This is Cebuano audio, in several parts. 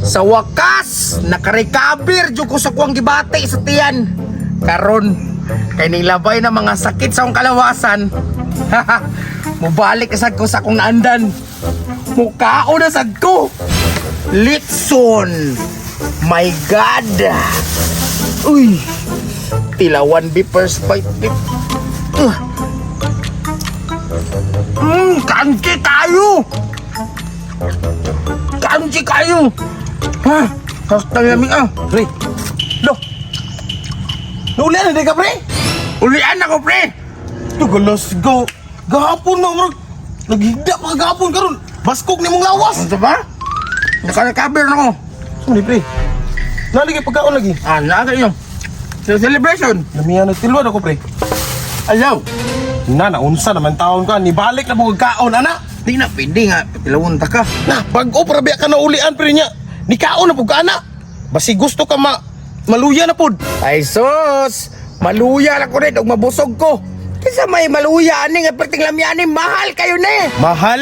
Sa wakas, nakarecover jud ko sa kuwang gibati sa tiyan. Karon, kay nilabay na mga sakit sa akong kalawasan. Mubalik sad ko sa akong naandan. Mukao na sad ko. Litson. My God. Uy. Tilawan be first bite. Ugh. Kanji kayo. Kanji kayo. Ha? Kasta lami ah. Pre. Lo. Naulian na di ka, pre? Ulian ako, pre. Tugalas go. Gahapon mo, murag. Naghigda pa gahapon karon. Baskog ni mong lawas. Ano ba? Naka-recover na ko. Saan ni pre? Nalagay pagkaon lagi. Ah, naaga yun. Sa celebration. Lamihan nagtilwan ako, pre. Ayaw. Na, naunsa naman taon ka. Nibalik na mo kaon, ana. Di na pwede nga. Patilawon ta ka. Na, bag-o para biya ka na ulian, pre niya. Nikaon na pud ka, ana. Basi gusto ka ma maluya na pud. Ay sus! Maluya lang ko rin. Ug mabusog ko. Kaysa may maluya ani nga perting lamya ani mahal kayo na eh. Mahal,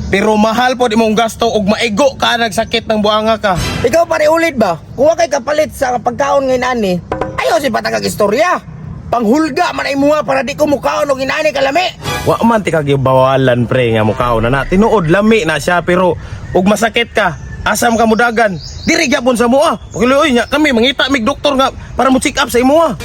pero mahal pod imong gasto og maigo ka nagsakit ng buanga ka. Ikaw pare ulit ba? Kuha kay kapalit sa pagkaon ngayon ani. Ayaw si patagag istorya. Panghulga man ay muha para di ko mukaon og inani kalami. Wa man ti kagibawalan pre nga mukaon na na. Tinuod lami na siya pero ug masakit ka, asam ka mudagan. Diri gyapon sa mua. Pakiluoy nya kami mangita mig doktor nga para mo check up sa imuha.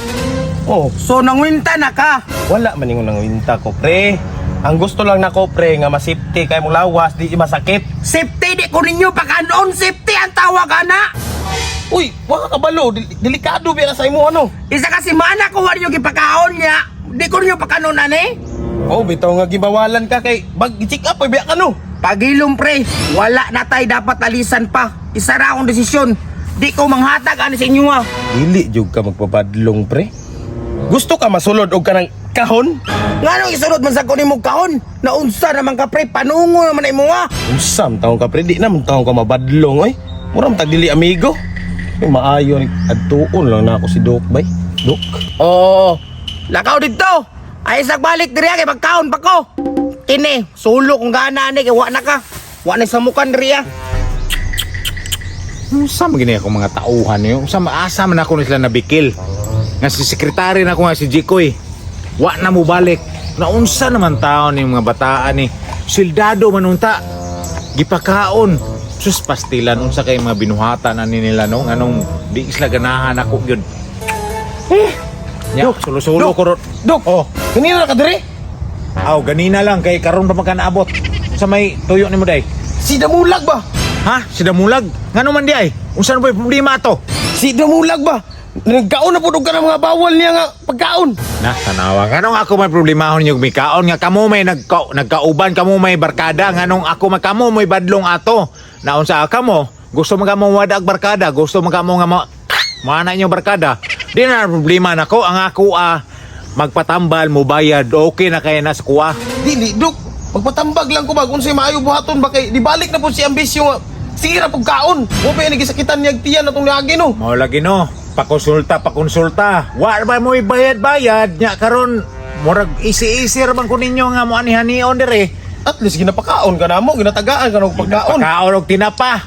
Oh, So nangwinta na ka. wala man ingon nang winta ko pre. Ang gusto lang nako pre nga masipti kay mong lawas di masakit. Safety di ko ninyo pakanon safety ang tawag ana. Uy, wa ka kabalo, delikado biya na sa imo ano. Isa kasi mana ko wa ninyo gipakaon niya. Di ko ninyo pakanon ani. Oh, bitaw nga gibawalan ka kay bag check up ay biya ka no. Pagilom pre, wala na tayo dapat alisan pa. Isa ra akong desisyon. Di ko manghatag ani sa inyo ha. Dili jud ka magpabadlong pre. Gusto ka masulod og kanang kahon? Nganong isunod man sa ko nimo kahon? Naunsa naman ka pre, panungo naman na imo ha. Unsa man taong ka pre, di na man taong ka mabadlong oy. Mura man tag dili amigo. Ay, maayo ni adtuon lang na ako si Dok bay. Dok. Oo. Lakaw dito. Ay isang balik diri kay magkaon pa ko. Kini, sulo kung gana ani kay wa na ka. Wa na sa mukan diri ah. Unsa man gini ako mga tauhan niyo? Unsa maasa man ako ni sila nabikil? Nga si sekretary na ako nga si Jikoy. Wa na mo balik. Naunsa naman taon ni mga bataan ni. Sildado man unta. Gipakaon. Sus pastilan unsa kay mga binuhatan ani nila no nganong di sila ganahan ako gyud. Eh, nya, sulo-sulo ko ron. Dok. Oh, Kanina na ka diri? aw ganina lang kay karon pa man ka naabot. Sa may tuyo nimo day. Si Damulag ba? Ha? Si Damulag? Ngano man di ay? Unsa na ba yung problema ato? Si Damulag ba? Nagkaon na pud og kanang mga bawal niya nga pagkaon. Na, tanawa. Nganong ako may problemahon yung mikaon nga kamo may nagkauban kamo may barkada nganong ako may kamo may badlong ato. Naunsa kamo? Gusto man kamo wada ag barkada, gusto man kamo nga maana inyo barkada. Di na problema nako ang ako magpatambal mo bayad okay na kay na sa kuha. Dili Dok. Magpatambag lang ko ba kung unsay maayo buhaton ba kay dibalik na pud si ambisyo nga sige ra pud kaon. Wa pa gisakitan niya tiyan atong niagi no. Mao lagi no. Pakonsulta, pakonsulta. Wa ba mo bayad-bayad nya karon murag isi-isi ra man ko ninyo nga mo ani-hanion dire. At least ginapakaon ka namo, ginatagaan ka og pagkaon. Pagkaon og tinapa.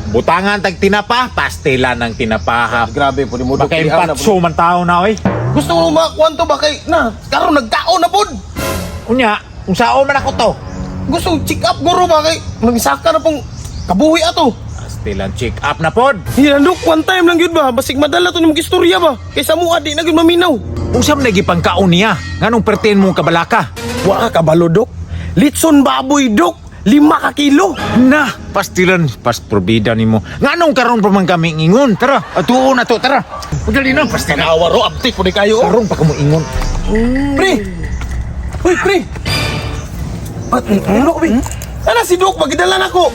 Butangan tag tinapa, pastilan ng tinapaha. Grabe po ni mo Dok. Baka impatso man tao na oy. Gusto mo makakuan to ba kay na karon nagkaon na pud. Unya, unsaon man ako to? Gusto check up guro ba kay magisaka na pong kabuhi ato. Pastilan check up na pod. Hilan Dok, one time lang yun ba? Basig madala to ni mong istorya ba? Kaysa mo adi na gyud maminaw. Unsa man lagi pangkaon niya? Nganong pertin mo kabalaka? Wa ka kabalo Dok. Litson baboy Dok, 5 ka kilo. Na, pastilan pas probida nimo. Nganong karon pa man kami ingon? Tara, atuon na to, tara. Pagdali na pastilan. Tanawa ro abtik po di kayo. oh. Karon pa kamo ingon. Pre. Uy, pre. At ano ko, pre? Ana si Dok magidala nako.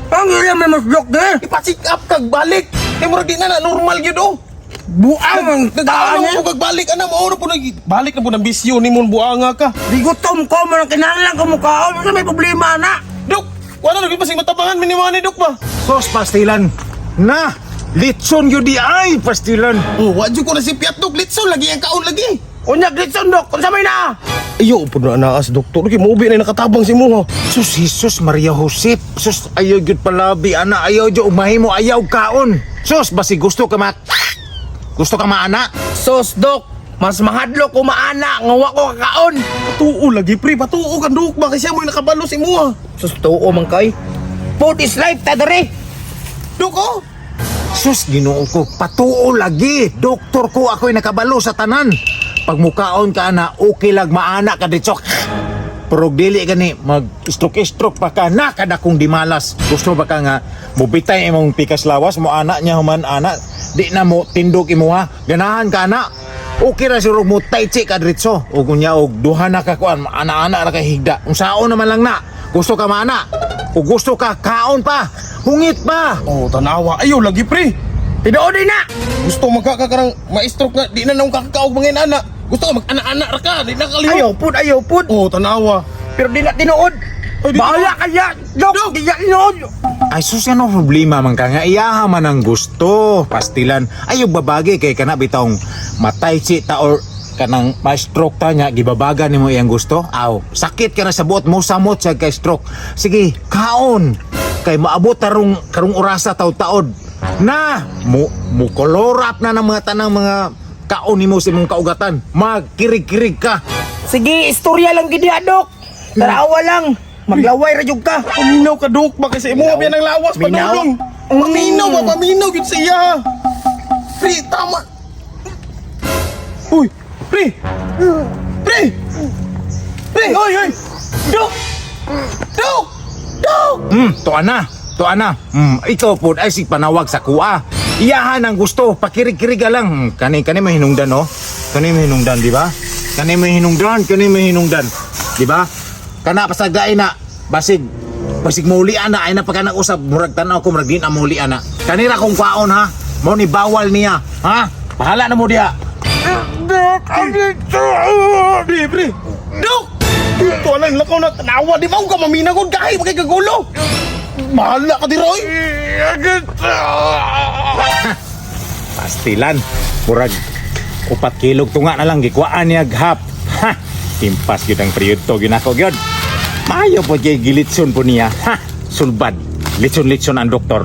Ang iya may mas block de. Ipa-check up kag balik. Kay murag di na na normal gyud oh. Buang ang Nagkaon taan po kag balik ana mao na po nag balik na po ng bisyo ni mon buanga ka. Di gutom ko man ang kinahanglan ko mukaon. Unsa may problema na? Dok, wala na gyud basig matabangan minimo ni Dok ba? Sos pastilan. Na, litson gyud di ay pastilan. Oh, wa jud ko na si Piat Dok, litson lagi ang kaon lagi. Unya litson dok, unsa may na? Iyo pud na naas doktor kay muubi na nakatabang si mo. Sus Jesus Maria Josep. Sus ayaw gyud palabi ana, ayaw gyud mahimo, ayaw kaon. Sus basi gusto ka maana. Sus, Dok, mas mahadlok ko maana nga wa ko kakaon. Patuo lagi pre, patuo kan dok ba kay siya mo nakabalo si mo. Sus, tuo man kay. Food is life ta dere. Dok oh. Sus Ginoo ko, patuo lagi. Doktor ko ako'y nakabalo sa tanan. Pag mukaon ka ana, okay lag maana ka dito. Pero dili ka ni mag stroke stroke pa ka na kada kong dimalas. Gusto ba ka nga mubitay imong pikas lawas mo ana niya human ana di na mo tindog imo ha. Ganahan ka ana. Okay ra siguro mo tai chi ka diretso. Ug unya og duha na ka kuan ana-ana ra kay higda. Unsaon naman lang na. Gusto ka maana. Ug gusto ka kaon pa. Hungit pa. Oh, tanawa. Ayo lagi pre. Tinuod din na. Gusto magkakakarang ma-stroke nga di na nang kakakaog mga inana. Gusto ka mag-ana-ana ra ka, di na kalihok. Ayaw pud, ayaw pud. Oh, tanawa. Pero di na tinuod. Ay, di Bahala kaya, Dok. Di na tinuod. Ay sus ano problema man ka nga iyaha man ang gusto pastilan ayaw babagi kay kana bitawng matay si ta or kanang ma-stroke ta nya gibabaga nimo iyang gusto aw sakit ka na sa buot mo samot sa kay stroke sige kaon kay maabot tarong karong orasa taud-taod na mo mo kolorap na ng mga tanang mga kaon nimo sa imong kaugatan magkirig-kirig ka. Sige, istorya lang gid diha, Dok. Tarawa lang. Maglaway ra jud ka. Paminaw ka dok ba kasi imo biya ng lawas Minaw. padulong. Paminaw ba paminaw gyud siya. Pre, tama. Uy, pre. Pre. Pre, oy oy. Dok. Dok. Dok. Tuan na. Tuan na. Ikaw po ay sig panawag sa kuha. Iyahan ang gusto, pakirig-kirig ka lang. Kani kani may hinungdan no. Kani may hinungdan, di ba? Kani may hinungdan, kani may hinungdan. Di ba? Kana pasagdain na basig basig maulian na ay na pagka nag-usap murag tan-aw ko murag di na maulian na. Kanira kong kwaon ha. Mao ni bawal niya, ha? Bahala na mo diha. Pre, pre. Dok. Ito lang lakaw na tanawa di ba ka maminaw gud gahi magay kagulo. Bahala ka di Roy. Pastilan. Murag 4 kilog tunga na lang gikuhaan niya hap. Ha. Timpas gyud ang period to ginako gyud. Maayo po kay gilitson po niya. Ha. Sulbad. Litson-litson ang doktor.